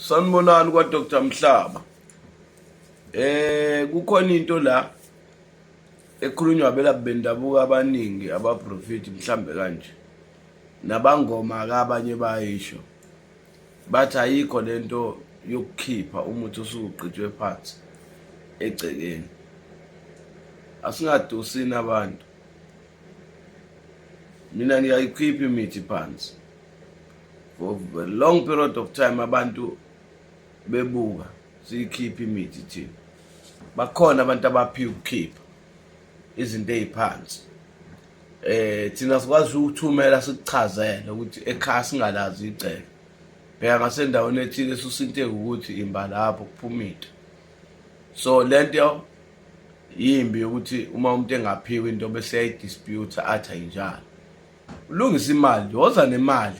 Sanibonani kwa Dr Mhlaba. Eh kukhona into la ekhulunywa abelaphi bendabuko abaningi abaprofeti mhlambe kanje. Nabangoma ke abanye bayisho. Bathi ayikho lento yokukhipha umuthi osugqitshwe phansi egcekeni. Asingadusini abantu. Mina ngiyayikhipha imithi phansi. For a long period of time abantu bebuka siyikhipha imithi thina. Bakhona abantu abaphiwa ukukhipha izinto eziphansi. Eh thina sikwazi ukuthumela sikuchazele ukuthi ekhaya singalazi igceke. Bheka ngasendaweni ethile esusinteke ukuthi imba lapho kuphuma into. So lento yimbi yokuthi uma umuntu engaphiwa into bese yayidispute athi ayinjalo. Ulungisa imali, woza nemali.